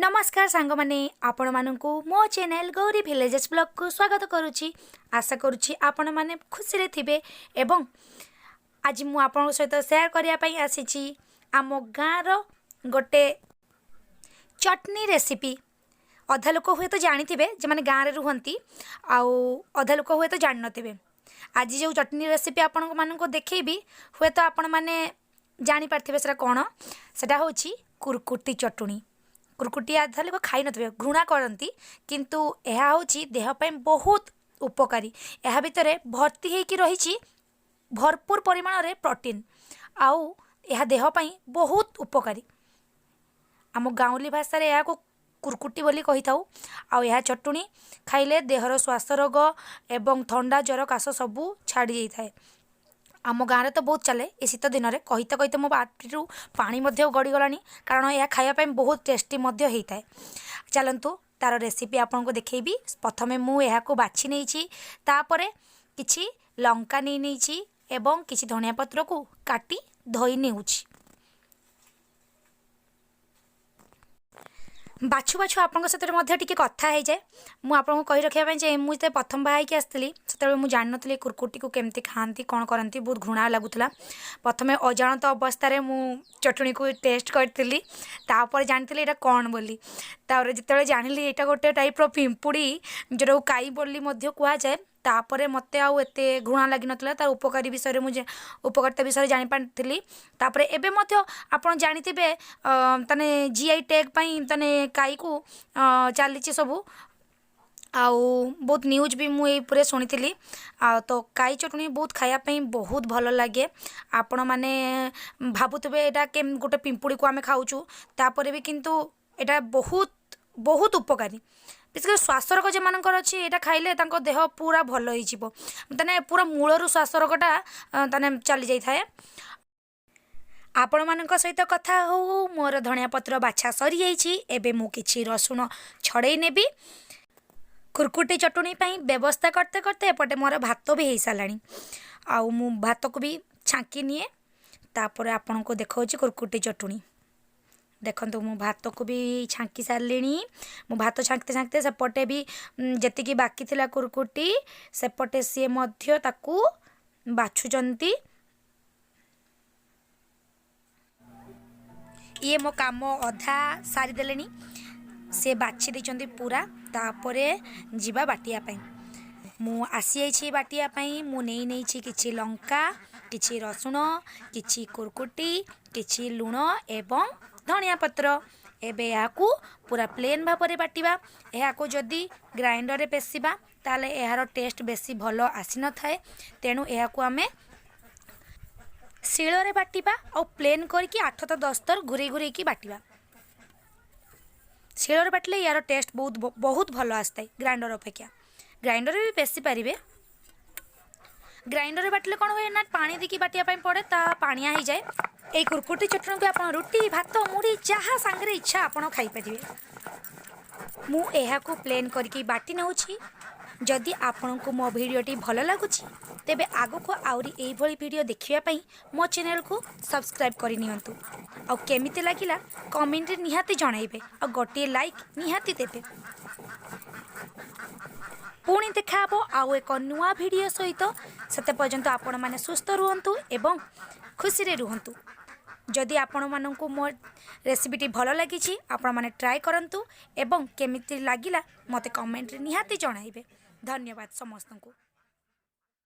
ନମସ୍କାର ସାଙ୍ଗମାନେ, ଆପଣମାନଙ୍କୁ ମୋ ଚ୍ୟାନେଲ୍ ଗୌରୀ ଭିଲେଜେସ୍ ବ୍ଲଗ୍କୁ ସ୍ୱାଗତ କରୁଛି। ଆଶା କରୁଛି ଆପଣମାନେ ଖୁସିରେ ଥିବେ ଏବଂ ଆଜି ମୁଁ ଆପଣଙ୍କ ସହିତ ସେୟାର କରିବା ପାଇଁ ଆସିଛି ଆମ ଗାଁର ଗୋଟେ ଚଟନି ରେସିପି। ଅଧା ଲୋକ ହୁଏତ ଜାଣିଥିବେ, ଯେଉଁମାନେ ଗାଁରେ ରୁହନ୍ତି, ଆଉ ଅଧା ଲୋକ ହୁଏତ ଜାଣିନଥିବେ। ଆଜି ଯେଉଁ ଚଟନି ରେସିପି ଆପଣମାନଙ୍କୁ ଦେଖେଇବି, ହୁଏତ ଆପଣମାନେ ଜାଣିପାରିଥିବେ ସେଟା କ'ଣ। ସେଟା ହେଉଛି କୁରକୁଟି ଚଟୁଣି। କୁରକୁଟି ଅଧା ଲୋକ ଖାଇନଥିବେ, ଘୃଣା କରନ୍ତି, କିନ୍ତୁ ଏହା ହେଉଛି ଦେହ ପାଇଁ ବହୁତ ଉପକାରୀ। ଏହା ଭିତରେ ଭର୍ତ୍ତି ହେଇକି ରହିଛି ଭରପୁର ପରିମାଣରେ ପ୍ରୋଟିନ୍ ଆଉ ଏହା ଦେହ ପାଇଁ ବହୁତ ଉପକାରୀ। ଆମ ଗାଉଁଲି ଭାଷାରେ ଏହାକୁ କୁରକୁଟି ବୋଲି କହିଥାଉ। ଆଉ ଏହା ଚଟୁଣି ଖାଇଲେ ଦେହର ଶ୍ୱାସ ରୋଗ ଏବଂ ଥଣ୍ଡା, ଜ୍ୱର, କାଶ ସବୁ ଛାଡ଼ି ଯାଇଥାଏ। ଆମ ଗାଁରେ ତ ବହୁତ ଚାଲେ ଏ ଶୀତ ଦିନରେ। କହିତେ କହିତେ ମୋ ପାଟିରୁ ପାଣି ମଧ୍ୟ ଗଡ଼ିଗଲାଣି, କାରଣ ଏହା ଖାଇବା ପାଇଁ ବହୁତ ଟେଷ୍ଟି ମଧ୍ୟ ହେଇଥାଏ। ଚାଲନ୍ତୁ, ତା'ର ରେସିପି ଆପଣଙ୍କୁ ଦେଖେଇବି। ପ୍ରଥମେ ମୁଁ ଏହାକୁ ବାଛି ନେଇଛି, ତାପରେ କିଛି ଲଙ୍କା ନେଇ ନେଇଛି ଏବଂ କିଛି ଧନିଆ ପତ୍ରକୁ କାଟି ଧୋଇ ନେଉଛି। ବାଛୁ ବାଛୁ ଆପଣଙ୍କ ସହିତ ମଧ୍ୟ ଟିକେ କଥା ହେଇଯାଏ। ମୁଁ ଆପଣଙ୍କୁ କହି ରଖିବା ପାଇଁ ଚାହେଁ, ମୁଁ ଯେତେବେଳେ ପ୍ରଥମ ବାହା ହେଇକି ଆସିଥିଲି, ସେତେବେଳେ ମୁଁ ଜାଣିନଥିଲି କୁରକୁଟିକୁ କେମିତି ଖାଆନ୍ତି, କ'ଣ କରନ୍ତି। ବହୁତ ଘୃଣା ଲାଗୁଥିଲା। ପ୍ରଥମେ ଅଜାଣତ ଅବସ୍ଥାରେ ମୁଁ ଚଟଣିକୁ ଟେଷ୍ଟ କରିଥିଲି, ତାପରେ ଜାଣିଥିଲି ଏଇଟା କ'ଣ ବୋଲି। ତାପରେ ଯେତେବେଳେ ଜାଣିଲି ଏଇଟା ଗୋଟେ ଟାଇପ୍ର ପିମ୍ପୁଡ଼ି, ଯେଉଁଟାକୁ କାଇ ବୋଲି ମଧ୍ୟ କୁହାଯାଏ, ତାପରେ ମୋତେ ଆଉ ଏତେ ଘୃଣା ଲାଗିନଥିଲା। ତାର ଉପକାରୀ ବିଷୟରେ ମୁଁ ଉପକାରିତା ବିଷୟରେ ଜାଣିପାରିଥିଲି। ତାପରେ ଏବେ ମଧ୍ୟ ଆପଣ ଜାଣିଥିବେ, ତାନେ ଜିଆଇ ଟ୍ୟାଗ୍ ପାଇଁ ତାନେ କାଇକୁ ଚାଲିଛି ସବୁ। ଆଉ ବହୁତ ନ୍ୟୁଜ୍ ବି ମୁଁ ଏଇ ଉପରେ ଶୁଣିଥିଲି। ଆଉ ତ କାଇ ଚଟଣି ବହୁତ ଖାଇବା ପାଇଁ ବହୁତ ଭଲ ଲାଗେ। ଆପଣମାନେ ଭାବୁଥିବେ ଏଇଟା କେମ ଗୋଟେ ପିମ୍ପୁଡ଼ିକୁ ଆମେ ଖାଉଛୁ, ତାପରେ ବି କିନ୍ତୁ ଏଇଟା ବହୁତ ବହୁତ ଉପକାରୀ। ବିଶେଷ କରି ଶ୍ୱାସ ରୋଗ ଯେଉଁମାନଙ୍କର ଅଛି, ଏଇଟା ଖାଇଲେ ତାଙ୍କ ଦେହ ପୁରା ଭଲ ହେଇଯିବ। ତାନେ ପୁରା ମୂଳରୁ ଶ୍ୱାସ ରୋଗଟା ତାନେ ଚାଲି ଯାଇଥାଏ। ଆପଣମାନଙ୍କ ସହିତ କଥା ହଉ ହଉ ମୋର ଧଣିଆ ପତ୍ର ବାଛା ସରିଯାଇଛି। ଏବେ ମୁଁ କିଛି ରସୁଣ ଛଡ଼େଇ ନେବି। କୁରକୁଟି ଚଟୁଣି ପାଇଁ ବ୍ୟବସ୍ଥା କରତେ କରତେ ଏପଟେ ମୋର ଭାତ ବି ହେଇସାରିଲାଣି ଆଉ ମୁଁ ଭାତକୁ ବି ଛାଙ୍କି ନିଏ, ତାପରେ ଆପଣଙ୍କୁ ଦେଖାଉଛି କୁରକୁଟି ଚଟୁଣି। ଦେଖନ୍ତୁ, ମୁଁ ଭାତକୁ ବି ଛାଙ୍କି ସାରିଲିଣି। ମୁଁ ଭାତ ଛାଙ୍କିତେ ଛାଙ୍କିତେ ସେପଟେ ବି ଯେତିକି ବାକି ଥିଲା କୁରକୁଟି, ସେପଟେ ସିଏ ମଧ୍ୟ ତାକୁ ବାଛୁଛନ୍ତି। ଇଏ ମୋ କାମ ଅଧା ସାରିଦେଲେଣି। ସେ ବାଛି ଦେଇଛନ୍ତି ପୁରା। ତାପରେ ଯିବା ବାଟିବା ପାଇଁ। ମୁଁ ଆସିଯାଇଛି ବାଟିବା ପାଇଁ। ମୁଁ ନେଇ ନେଇଛି କିଛି ଲଙ୍କା, କିଛି ରସୁଣ, କିଛି କୁରକୁଟି, କିଛି ଲୁଣ ଏବଂ ଧଣିଆ ପତ୍ର। ଏବେ ଏହାକୁ ପୁରା ପ୍ଲେନ୍ ଭାବରେ ବାଟିବା। ଏହାକୁ ଯଦି ଗ୍ରାଇଣ୍ଡରରେ ପେଶିବା, ତାହେଲେ ଏହାର ଟେଷ୍ଟ ବେଶୀ ଭଲ ଆସିନଥାଏ। ତେଣୁ ଏହାକୁ ଆମେ ଶିଳରେ ବାଟିବା ଆଉ ପ୍ଲେନ୍ କରିକି 8 ଥର 10 ଥର ଘୁରେଇ ଘୁରେଇକି ବାଟିବା। ଶିଳରେ ବାଟିଲେ ୟାର ଟେଷ୍ଟ ବହୁତ ବହୁତ ଭଲ ଆସିଥାଏ ଗ୍ରାଇଣ୍ଡର ଅପେକ୍ଷା। ଗ୍ରାଇଣ୍ଡରରେ ବି ପେଶି ପାରିବେ। ଗ୍ରାଇଣ୍ଡରରେ ବାଟିଲେ କ'ଣ ହୁଏ ନା, ପାଣି ଦେଇକି ବାଟିବା ପାଇଁ ପଡ଼େ, ତା ପାଣିଆ ହେଇଯାଏ। ଏଇ କୁରକୁଟି ଚଟଣିକୁ ଆପଣ ରୁଟି, ଭାତ, ମୁଢ଼ି, ଯାହା ସାଙ୍ଗରେ ଇଚ୍ଛା ଆପଣ ଖାଇପାରିବେ। ମୁଁ ଏହାକୁ ପ୍ଲେନ୍ କରିକି ବାଟି ନେଉଛି। ଯଦି ଆପଣଙ୍କୁ ମୋ ଭିଡ଼ିଓଟି ଭଲ ଲାଗୁଛି, ତେବେ ଆଗକୁ ଆହୁରି ଏଇଭଳି ଭିଡ଼ିଓ ଦେଖିବା ପାଇଁ ମୋ ଚ୍ୟାନେଲକୁ ସବସ୍କ୍ରାଇବ୍ କରିନିଅନ୍ତୁ। ଆଉ କେମିତି ଲାଗିଲା କମେଣ୍ଟରେ ନିହାତି ଜଣାଇବେ ଆଉ ଗୋଟିଏ ଲାଇକ୍ ନିହାତି ଦେବେ। ପୁଣି ଦେଖାହେବ ଆଉ ଏକ ନୂଆ ଭିଡ଼ିଓ ସହିତ। ସେତେ ପର୍ଯ୍ୟନ୍ତ ଆପଣମାନେ ସୁସ୍ଥ ରୁହନ୍ତୁ ଏବଂ ଖୁସିରେ ରୁହନ୍ତୁ। ଯଦି ଆପଣମାନଙ୍କୁ ମୋ ରେସିପିଟି ଭଲ ଲାଗିଛି, ଆପଣମାନେ ଟ୍ରାଏ କରନ୍ତୁ ଏବଂ କେମିତି ଲାଗିଲା ମୋତେ କମେଣ୍ଟରେ ନିହାତି ଜଣାଇବେ। ଧନ୍ୟବାଦ ସମସ୍ତଙ୍କୁ।